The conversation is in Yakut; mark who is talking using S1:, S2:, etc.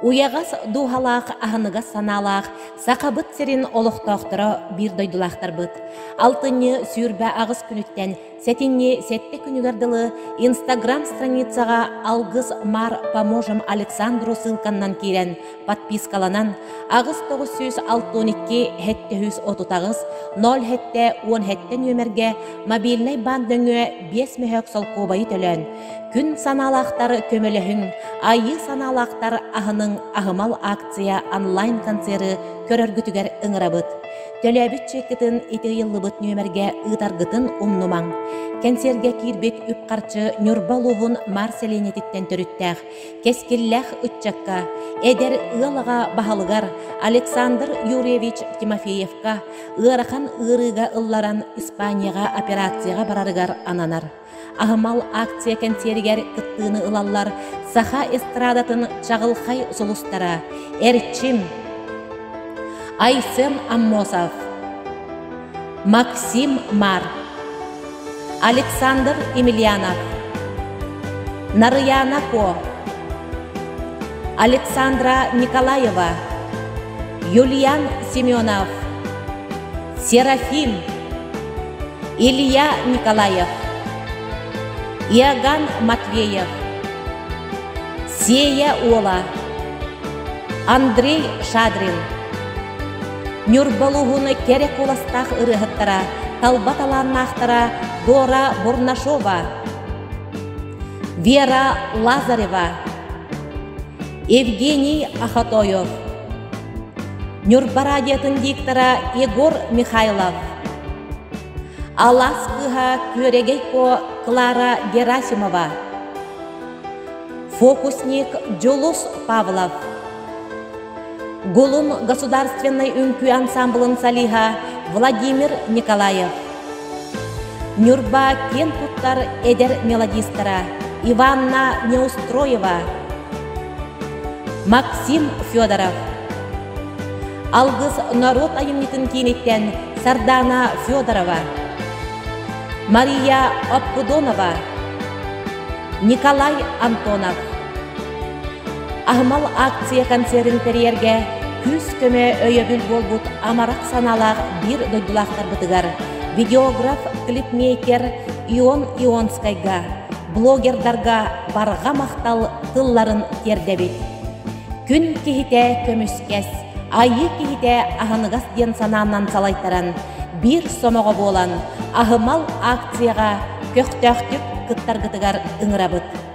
S1: Уйаҕас дууһалаах, аһыныгас санаалаах Сахабыт сирин олохтоохторо биир дойдулаахтарбыт. Алтынньы 28 күнүттэн сэтинньи сэттэ күнүгэр дылы Инстаграм страницаҕа Алгыс Мар поможем Александру ссылканнан киирэн подпискаланан 8962 738 07 17 нүөмэргэ мобильнай баан нөҥүө 5 мөһөөк солкуобайы төлөөн Күн санаалаахтар көмөлөһүҥ, айыы санаалаахтар аһыныҥ аһымал акция онлайн-концеры көрөргүтүгэр ыҥырабыт. Төлөөбүт чеккытын ити ыйыллыбыт нүөмэргэ ыытаргытын умнумаҥ. Кэнсиэргэ киирбит үп-харчы Ньурба улууһун Маар сэлиэнньэтиттэн төрүттээх, кэскиллээх ыччакка, эдэр ыал аҕа баһылыгар Александр Юрьевич Тимофеевка ыарахан ыарыыга ылларан Испанияҕа операцияҕа барарыгар ананар. Аһымал акция кэнсиэригэр кыттыыны ылаллар саха эстрадатын чаҕылхай сулустара Эрчим, Айсен Аммосов, Максим Мар, Александр Емельянов, Нарыяна Ко, Александра Николаева, Юлиан Семенов, Серафим, Илья Николаев, Иоганн Матвеев, Сея Уола, Андрей Шадрин, Ньурба улууһун кэрэ куоластаах ырыаһыттара, талба талааннаахтара Дора Бурнашова, Вера Лазарева, Евгений Ахатоев, Ньурба радиотын диктора Егор Михайлов, Алаас кыыһа Күөрэгэй Куо Клара Герасимова, фокусник Дьулус Павлов, Гулун государственнай үҥкүү ансамблын солиһа Владимир Николаев, Ньурба киэн туттар эдэр мелодистара Иванна Неустроева, Максим Федоров, Алгыс норуот айымньытын кииниттэн Сардаана Федорова, Мария Оппудонова, Николай Антонов. Аһымал акция концерын тэрийэргэ күүс-көмө өйөбүл буолбут амарах санаалаах биир дойдулаахтарбытыгар видеограф, клипмейкер Ион Ионскайга, блогердарга барҕа махтал тылларын тиэрдэбит. Күн киһитэ көмүскэс, айыы киһитэ аһыныгас диэн санаанан салайтаран, биир сомоҕо буолан, аһымал акцияҕа көхтөөхтүк кыттаргытыгар ыҥырабыт.